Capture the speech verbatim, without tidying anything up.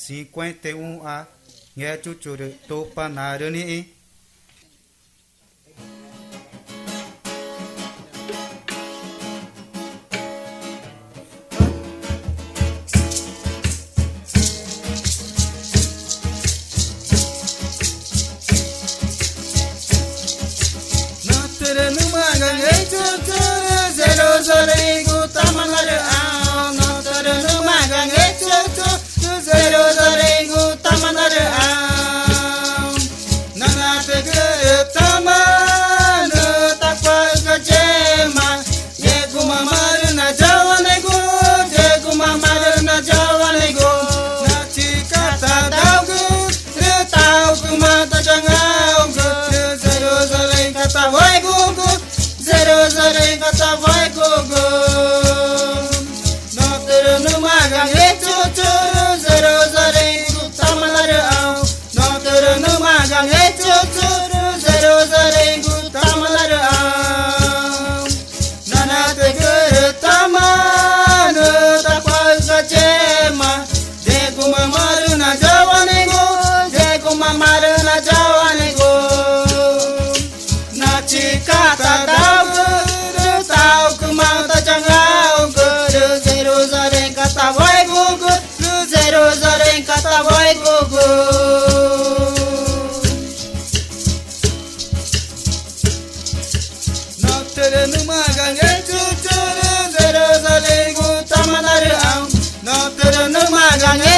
cinquenta e um A, Ngechuchu rü Tupanaarü nixĩ. Natürü nüma ga Ngechuchu rü Jerusalém gu tama narüxãõ. Natürü nüma ga Ngechuchu rü Jerusalém gu tama narüxãõ. Nanatügü rü tama nüxü̃ tacuaxü̃ca̱x yema, yexguma marü nayauanegu, yexguma marü nayauanegu. Nachica tadaugü rü taxucüma tayangãxugü rü Jerusalémca tawaigugü, Jerusalémca tawaigugü. Natürü nüma ga Ngechuchu rü Jerusalém gu tama narüxãõ. Natürü nüma ga Ngechuchu rü Jerusalém gu tama narüxãõ. Nanatügü rü tama nüxü̃ tacuaxü̃ca̱x yema, yexguma marü nayauanegu, yexguma marü nayauanegu. Nachica tadaugü rü taxucüma tayangãxugü rü Jerusalémca tawaigugü, rü Jerusalémca tawaigugü. Natürü nüma ga Ngechuchu rü Jerusalém gu tama narüxãõ. Natürü nüma ga Nge